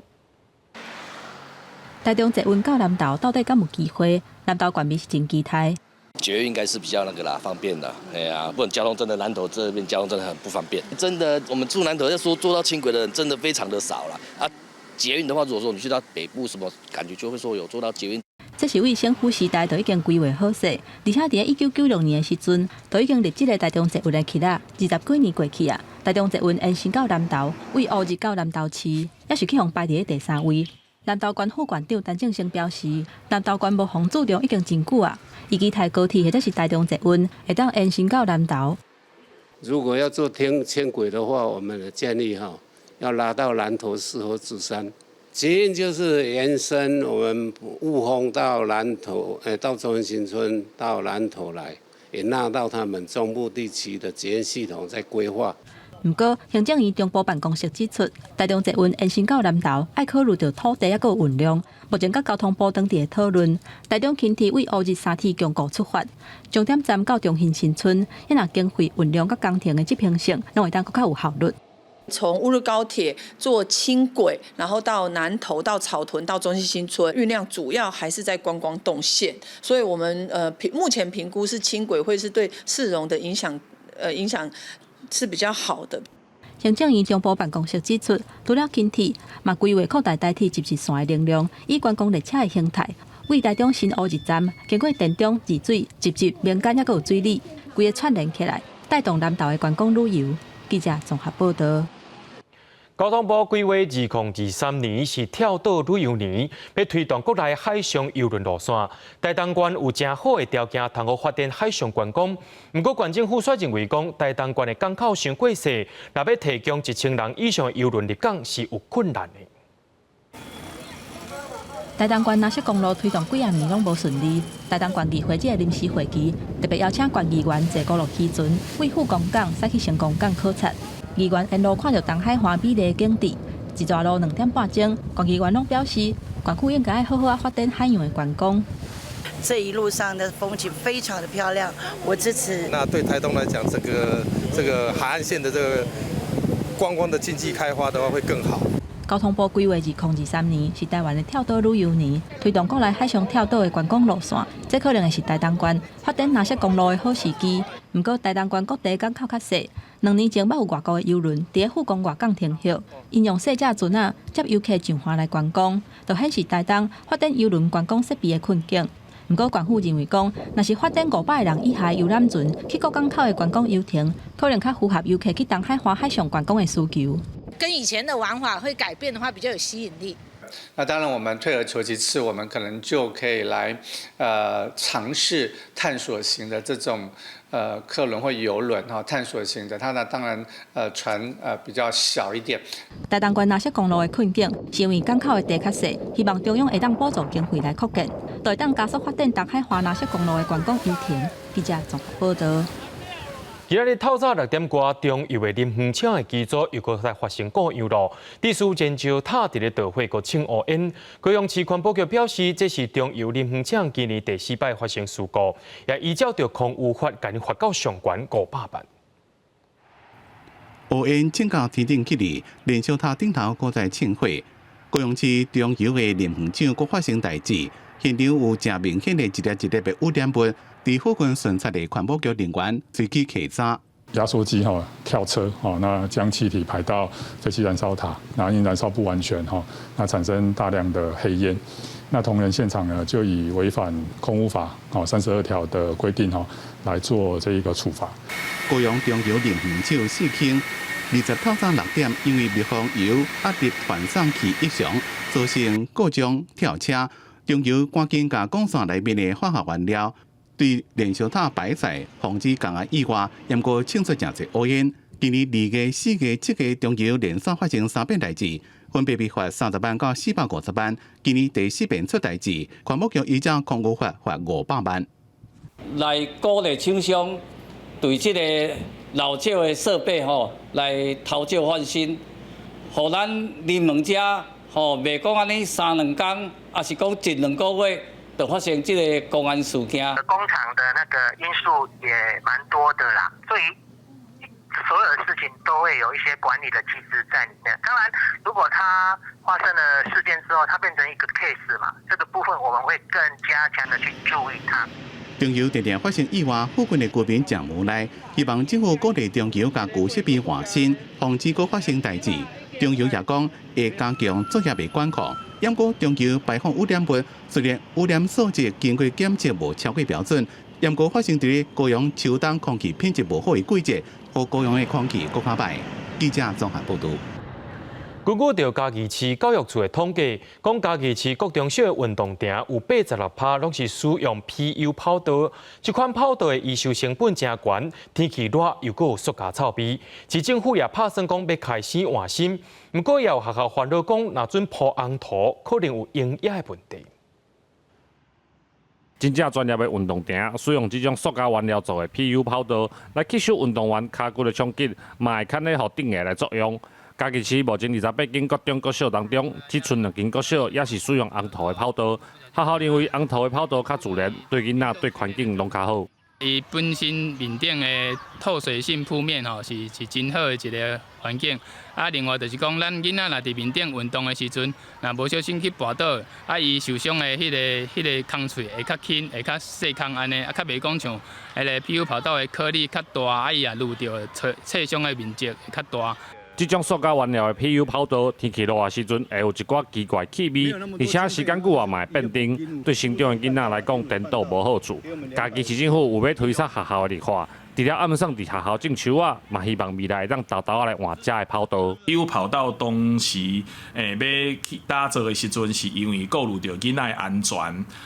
台中捷運到南投到底敢有機會？南投縣民是真期待。捷運應該是比較那個啦，方便的，哎呀，不然交通真的南投這邊交通真的很不方便。真的，我們住南投要說坐到輕軌的人真的非常的少了。啊，捷運的話，如果說你去到北部什麼，感覺就會說有坐到捷運。這是對省府時代就已經規劃好勢，而且佇1996年的時陣，就已經立這个台中捷運的契約，20幾年過去啊，台中捷運延伸到南投，對烏日到南投市，也是去予排佇第三位。南投縣副縣長陳正生表示，南投縣無予注重已經真久啊，伊期待高鐵或者是台中捷運會當延伸到南投。如果要做輕軌的話，我們的建議哈，要拉到南投市和芝山。捷運就是延伸我們霧峰到南投，到中興新村到南投來，也納到他們中部地區的捷運系統在規劃。毋過，行政院中部辦公室指出，台中捷運延伸到南投，愛考慮著土地抑閣運量。目前佮交通部當佇咧討論，台中輕鐵對烏日三鐵共構出發，終點站到中興新村，若經費運量佮工程的執行性，攏會當閣較有效率。從烏日高鐵坐輕軌，然後到南投、到草屯、到中興新村，運量主要還是在觀光動線，所以我們目前評估是輕軌會是對市容的影響，影響是比較好的。行政院中部辦公室指出，除了輕鐵，嘛規劃擴大台鐵集日線的能量，以觀光列車的形態，對台中新烏日站，經過田中、二水、集集、民間，抑閣有水里，規个串聯起來，帶動南投的觀光旅遊。記者綜合報道。交通部規劃2023年是跳島旅遊年，欲推動國內海上郵輪路線。台東縣有誠好的條件，通好發展海上觀光。毋過縣政府卻認為講，台東縣的港口傷過細，若欲提供1000人以上的郵輪入港是有困難的。台東縣藍色公路推動幾仔年攏無順利，台東縣議會這个臨時會議特別邀請縣議員坐公路漁船，對富岡港駛去成功港考察。議員沿路看著東海岸美麗的景致，一逝路2點半鐘，縣議員攏表示，縣府應該好好仔發展海洋的觀光。這一路上的風景非常的漂亮，我支持。那對台東來講，這個海岸線的這個觀光的經濟開發的話，會更好。交通部規劃2023年是台灣的跳島旅遊年，推動國內海上跳島的觀光路線，這可能會是台東縣發展藍色公路的好時機。毋過台東縣各地港口較細，2年前捌有外國的郵輪佇富岡外港停歇，𪜶用細隻船仔接遊客上岸來觀光，就顯示台東發展郵輪觀光設備的困境。毋過縣府認為講，若是發展500個人以下遊覽船去各港口的觀光遊程，可能較符合遊客去東海岸海上觀光的需求。跟以前的玩法會改變的話，比較有吸引力。那當然，我們退而求其次，我們可能就可以來，嘗試探索型的這種，客輪或郵輪哈，探索型的，它呢當然，船比較小一點。台東縣藍色公路的困境，是因為港口的地較細，希望中央會當補助經費來擴建，就會當加速發展東海岸藍色公路的觀光遊程。記者綜合報道。今仔日透早6點外，中油的林園廠的機組又閣再發生故障咯。致使燃燒塔佇咧著火，閣衝烏煙。高雄市環保局表示，這是中油林園廠今年第四擺發生事故，也依照著空污法，共罰到上懸500萬。烏煙衝到天頂去哩，燃燒塔頂頭閣再衝火。高雄市中油的林園廠閣發生代誌，現場有誠明顯的一粒一粒的污染物。佇附近巡查的環保局人員隨去稽查。壓縮機哈跳車哦，那將氣體排到廢氣燃燒塔，那因燃燒不完全哈，那產生大量的黑煙。那同仁現場呢就以違反空污法哦32條的規定哈來做這一個處罰。高雄中油林園廠四輕20透早6點，因為密封油壓力傳送器異常，造成故障跳車。中油趕緊共管線內面的化學原料對燃燒塔排載，防止共的意外，猶閣衝出誠濟烏煙。今年2月、4月、7月，中油連續發生三遍代誌，分別被罰30萬到450萬。今年第四遍出代誌，環保局依照空污法罰500萬。來鼓勵廠商對這個老舊的設備吼來汰舊換新，予咱林園遮吼袂講按呢三兩工，抑是講一兩個月。就發生這个工安事件。工廠的那個因素也蠻多的啦，所以所有的事情都會有一些管理的機制在裡面。當然，如果它發生了事件之後，它變成一個 case 嘛，這個部分我們會更加強的去注意它。中油常常發生意外，附近的居民誠無奈，希望政府鼓勵中油共舊設備換新，防止閣發生代誌。中油也講會加強作業的管控。毋過中油排放污染物，雖然污染數值經過檢測無超過標準，毋過發生佇咧高雄秋冬空氣品質無好的季節，予高雄的空氣閣較歹。記者綜合報導。根據著嘉義市教育處的統計，講嘉義市國中小的運動場有86%攏是使用 PU 跑道。這款跑道的維修成本誠懸，天氣熱又閣有塑膠臭味。市政府也拍算講欲開始換新，毋過也有學校煩惱講，若準鋪紅塗，可能有營養的問題。真正專業的運動場，使用這種塑膠原料做的 PU 跑道，來吸收運動員跤骨的衝擊，嘛會較咧予頂下來作用。嘉義市目前28間國中國小當中，只賰兩間國小也是使用紅塗的跑道。學校認為紅塗的跑道較自然，對囡仔對環境攏較好。伊本身面頂的透水性鋪面吼，是真好的一个環境。啊，另外就是講，咱囡仔若佇面頂運動的時陣，若無小心去跋倒，啊，伊受傷的彼个空喙會較輕，會較細空按呢，啊，較袂講像彼个 PU 跑道的顆粒較大，啊，伊也攄著切傷的面積會較大。這種塑膠原料的 PU 跑道，天氣熱的時陣會有一寡奇怪氣味，而且時間久啊嘛會變甜，對成長的囡仔來講，顛倒無好處。嘉義市政府有欲推捒學校的綠化，除了暗算佇學校種樹仔，嘛希望未來會當沓沓仔來換遮的跑道。 PU 跑道當時欲去打造的時陣，是因為顧慮著囡仔的安全。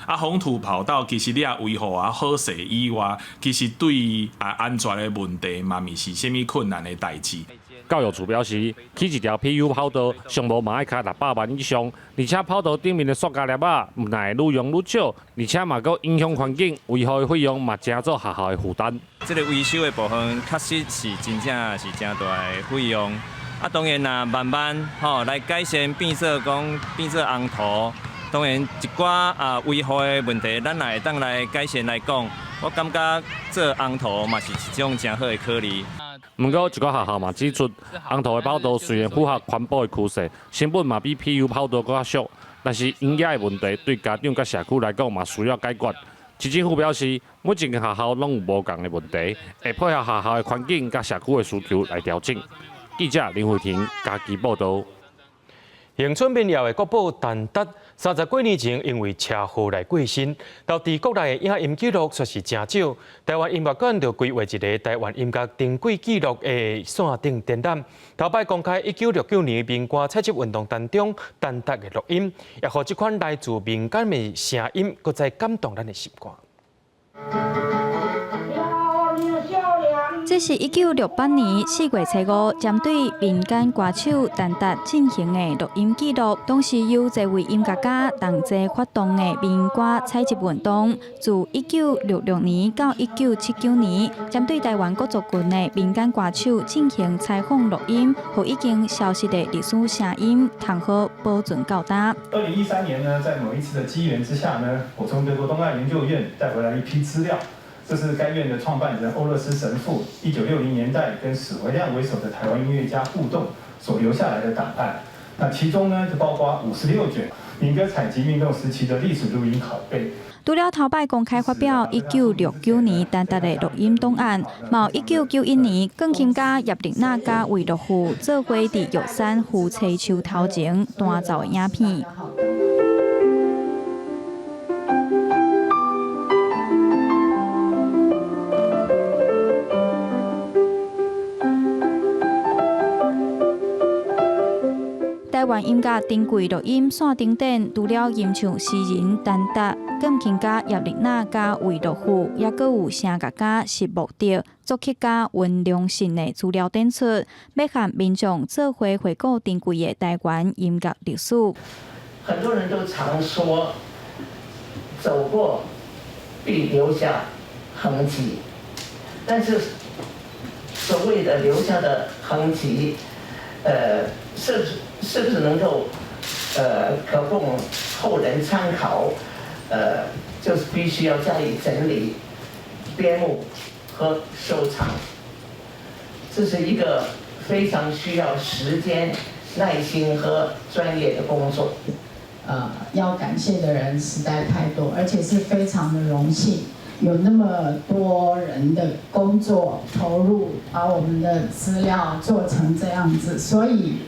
啊，紅土跑道其實你若維護啊好勢以外，其實對啊安全的問題嘛，毋是啥物困難的代誌。教育處表示，起一條 PU 跑道，上無嘛愛開600萬以上，而且跑道頂面的塑膠粒仔，毋但會愈用愈少，而且嘛閣影響環境，維護的費用嘛成做學校的負擔。這个維修的部分確實是真正是誠大的費用。啊，當然若慢慢吼來改善，變做講變做紅塗，當然一寡啊維護的問題，咱也會當來改善來講，我感覺做紅塗嘛是一種誠好的考慮。毋過，一寡學校嘛指出，紅塗的跑道雖然符合環保的趨勢，成本嘛比 PU 跑道閣較俗，但是營養的問題對家長佮社區來講嘛需要解決。市政府表示，每一間學校攏有無仝的問題，會配合學校的環境佮社區的需求來調整。記者林慧婷嘉義報導。恆春民謠的國寶陳達，30幾年前因為車禍來過身，留佇國內的影音記錄卻是誠少。台灣音樂館就規劃一个台灣音樂珍貴記錄的線頂展覽，頭擺公開1969年民歌採集運動當中陳達的錄音，也予這款來自民間的聲音，閣再感動咱的心肝。這是1968年4月初5，針對民間歌手陳達進行的錄音記錄。當時由這位音樂家同齊發動的民歌採集運動，自1966年到1979年，針對台灣各族群的民間歌手進行採訪錄音，予已經消失的歷史聲音，通好保存到今。2013年呢，在某一次的機緣之下呢，我從德國東亞研究院帶回來一批資料。這是該院的創辦人歐勒斯神父，1960年代跟史維亮為首的台灣音樂家互動所留下來的檔案。那其中呢，就包括56卷民歌採集運動時期的歷史錄音拷貝。除了頭擺公開發表1969年陳達的錄音檔案，嘛有1991年鋼琴家葉麗娜佮魏樂富做伙佇玉山夫妻樹頭前彈奏的影片。台灣音樂珍貴錄音線頂展，除了吟唱詩人陳達、鋼琴家葉麗娜佮魏樂富，猶閣有聲樂家石木德、作曲家溫良信的資料展出，欲和民眾做伙回顧珍貴的台灣音樂歷史。很多人都常說，走過必留下痕跡，但是所謂的留下的痕跡，是不是能夠，可供後人參考？就是必須要加以整理、編目和收藏。這是一個非常需要時間、耐心和專業的工作。要感謝的人實在太多，而且是非常的榮幸，有那麼多人的工作投入，把我們的資料做成這樣子，所以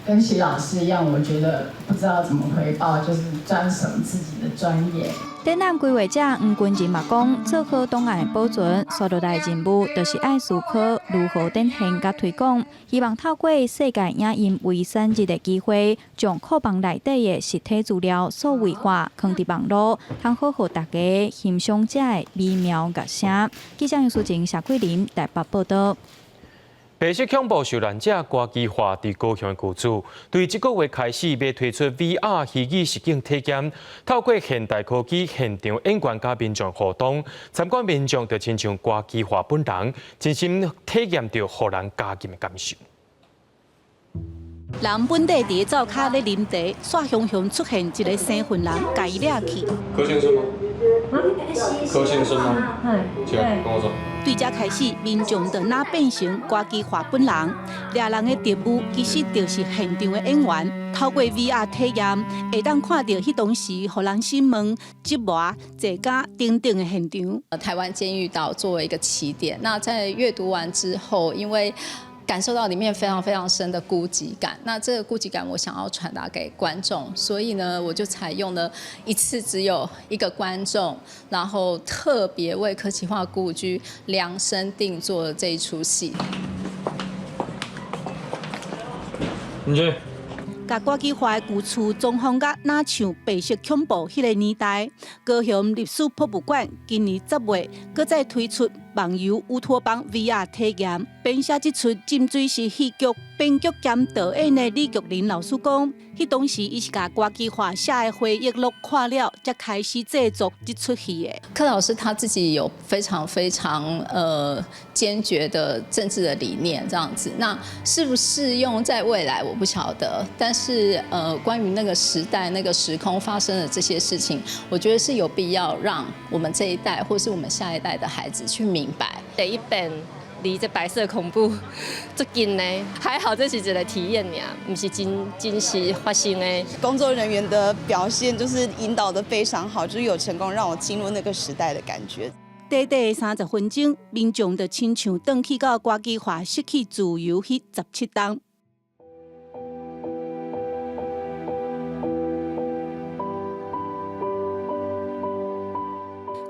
跟徐老師一樣，我覺得不知道怎麼回報，就是專守自己的專業。展覽規劃者黃君仁嘛講，做好檔案的保存，紲落來的任務就是愛思考如何展現佮推廣。希望透過世界影音遺產日的機會，將庫房內底的實體資料數位化，囥佇網路，通好予大家欣賞這个美妙樂聲。記者楊淑靜、謝桂林台北報道。白色恐怖受難者郭其華佇高雄舊厝，對這個月開始欲推出 VR 虛擬實境體驗，透過現代科技現場演員佮民眾互動，參觀民眾就親像郭其華本人，親身體驗著予人加深的感受。人本底佇咧灶跤咧啉茶，煞雄雄出現一个生份人，共伊掠去。柯先生嗎？柯先生嗎？起來，跟我走。對這開始，民眾就若變成郭其華本人，掠人的特務其實就是現場的演員。透過 VR 體驗，會當看著彼當時予人審問、折磨、坐監等等的現場。台灣監獄島作為一個起點，那在閱讀完之後，因為感受到裡面非常非常深的孤寂感，那這個孤寂感我想要傳達給觀眾，所以呢，我就採用了一次只有一個觀眾，然後特別為柯其華故居量身定做了這一齣戲。你去。共郭其華的舊厝裝潢甲若像白色恐怖彼个年代，高雄歷史博物館今年10月，閣再推出網遊烏托邦 VR 體驗。編寫這齣浸水式戲劇編劇兼導演的李玉玲老師講，彼當時伊是共郭其華寫的回憶錄看了，才開始製作這齣戲的。柯老師他自己有非常非常堅決的政治的理念，這樣子，那適不適用在未來我不曉得，但是關於那個時代、那個時空發生的這些事情，我覺得是有必要讓我們這一代或是我們下一代的孩子去明白。第一遍離這白色恐怖足近呢，還好這是一個體驗爾，毋是真真實發生的。工作人員的表現就是引導得非常好，就是有成功讓我進入那個時代的感覺。短短30分鐘，民眾就親像轉去到郭其華失去自由彼17冬。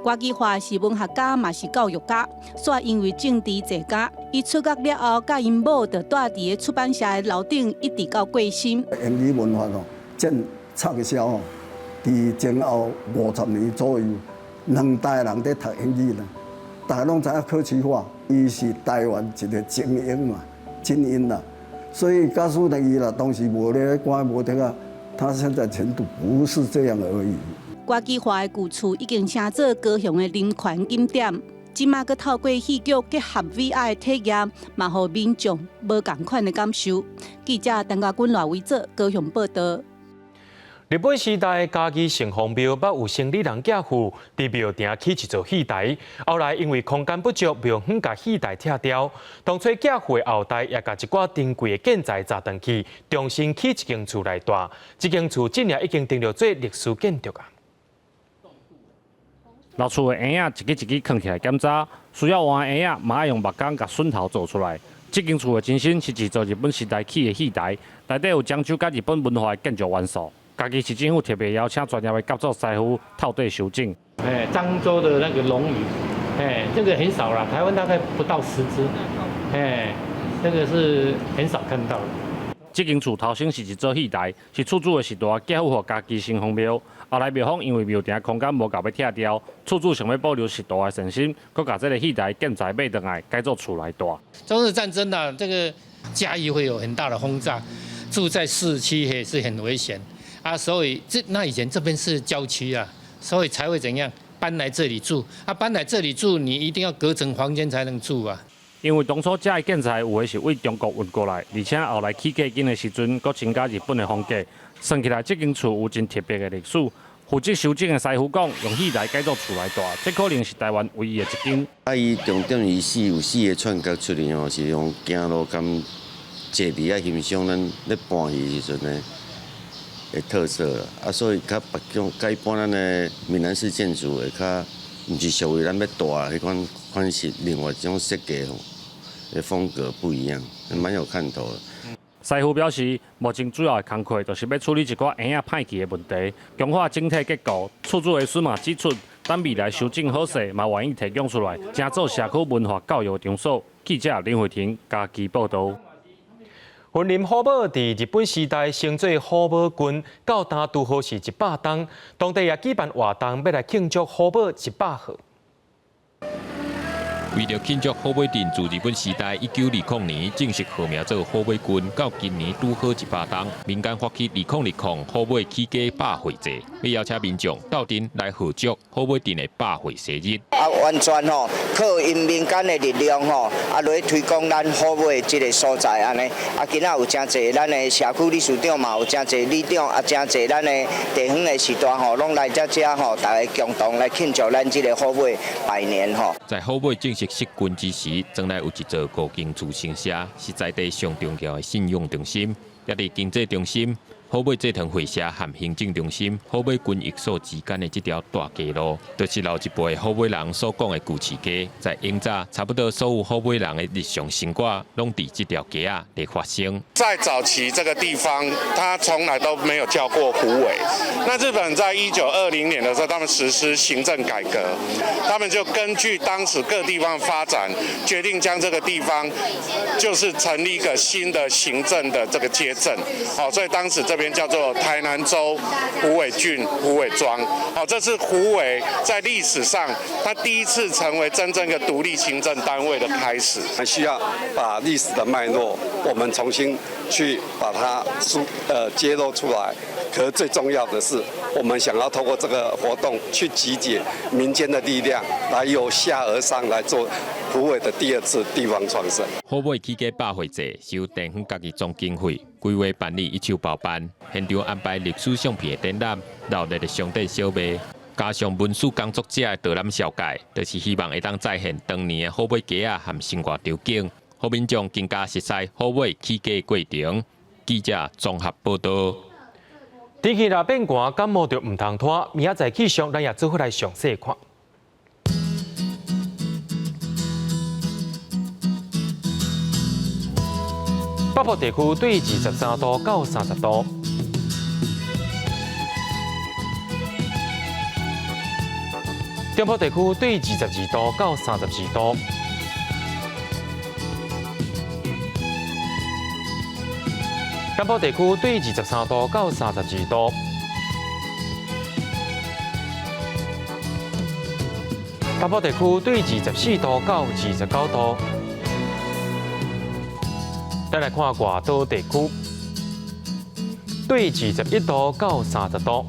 郭其華是文學家，嘛是教育家。煞因為政治坐監，伊出獄了後，佮𪜶某就蹛佇个出版社的樓頂，一直到過身。英語文化哦，漸暢銷哦，佇前後50年左右，兩代人佇讀英語啦，大家攏知影柯其華，伊是台灣一個精英嘛，精英啦，所以假使伊若當時無咧關無得啊，他現在前途不是這樣而已。郭其華的舊厝已經成做高雄的人權景點，這馬閣透過戲劇結合 VR 的體驗，嘛予民眾無仝款的感受。記者陳家軍、賴維哲高雄報道。日本時代嘉義城隍廟捌有生理人寄父佇廟埕起一座戲台，後來因為空間不足，廟方共戲台拆掉。當初寄父的後代也共一寡珍貴的建材砸轉去，重新起一間厝來蹛。這間厝這年已經登錄做歷史建築啊。老厝的嬰仔一支一支囥起來檢查，需要換的嬰仔嘛愛用木工共榫頭做出來。這間厝的前身是一座日本時代起的戲台，內底有漳州佮日本文化的建築元素。嘉義市政府特別邀請專業的甲組師傅透底修整。哎，漳州的那個龍魚，哎，這個很少啦，台灣大概不到10隻，哎，這個是很少看到的。這間厝頭先是一座戲台，是厝主的時代寄付予嘉義城隍廟。後來廟方因為廟埕空間無夠欲拆掉，厝主想欲保留時代的精神，閣共這个戲台建材買轉來改做厝來蹛。中日戰爭啊，這個嘉義會有很大的轟炸，住在市區也是很危險啊，所以這那以前這邊是郊區啊，所以才會怎樣搬來這裡住啊？搬來這裡住，你一定要隔層房間才能住啊。因為當初這个建材有的是對中國運過來，而且後來起價緊的時陣，閣增加日本的風格。算起來，這間厝有真特別的歷史。負責修整的師傅講，用戲台改做厝來蹛，這可能是台灣唯一的一間。啊，伊重點伊四有四个串角出來吼，是用行路兼坐佇遐欣賞咱咧搬戲時陣呢的特色啦。啊，所以較別種，佮一般咱的閩南式建築會較，毋是屬於咱欲蹛彼款款式，另外一種設計吼的風格不一樣，蠻有看頭的。師傅表示，目前主要的工課就是欲處理一寡嬰仔歹去的問題，強化整體結構。厝主的孫嘛指出，等未來修整好勢，嘛願意提供出來，成做社區文化教育場所。記者林慧婷嘉義報導。雲林虎尾佇日本時代稱做虎尾郡，到今拄好是100冬，當地也舉辦活動，欲來慶祝虎尾100賀。為著慶祝虎尾鎮自日本時代1920年正式號名做虎尾郡，到今年拄好100冬，民間發起2020虎尾起家百歲祭，欲邀請民眾鬥陣來賀祝虎尾鎮的百歲生日。啊，完全吼靠𪜶民間的力量吼，啊，來推廣咱虎尾這个所在按呢。啊，今仔有誠濟咱的社區理事長嘛，有誠濟里長啊，誠濟咱的地方的序大吼，攏來遮遮吼，大家共同來慶祝咱這个虎尾百年吼。在虎尾正式設郡之時，莊內有一座五間厝神社，是在地上重要的信仰中心，也佇經濟中心。虎尾製糖會社和行政中心、虎尾軍役所之間的這條大街路，就是老一輩虎尾人所講的舊市街。在永早，差不多所有虎尾人的日常生活，攏佇這條街仔佇發生。在早期這個地方，它從來都沒有叫過虎尾。那日本在1920年的時候，他們實施行政改革，他們就根據當時各地方發展，決定將這個地方就是成立一個新的行政的這個街鎮。好，所以當時這邊叫做台南州虎尾郡虎尾莊。好，這是虎尾在歷史上，它第一次成為真正一個獨立行政單位的開始。需要把歷史的脈絡，我們重新去把它揭露出來。可是最重要的是，我們想要透過這個活動去集結民間的力量，來由下而上來做虎尾的第二次地方創生。虎尾起家百歲祭是由地方家己總經費規劃辦理一手包辦，現場安排歷史相片的展覽、熱鬧的商店小賣，加上文史工作者的導覽紹介，就是希望會當再現當年的虎尾街仔和生活場景，予民眾更加熟悉虎尾起家過程。記者綜合報導。天氣若變寒，感冒就毋通拖。明仔載氣象，咱也做伙來詳細看。北部地區對23度到30度，中部地區對22度到32度，南部地區對23度到32度，北部地區對24度到29度。咱來看外島地區，對21度到30度。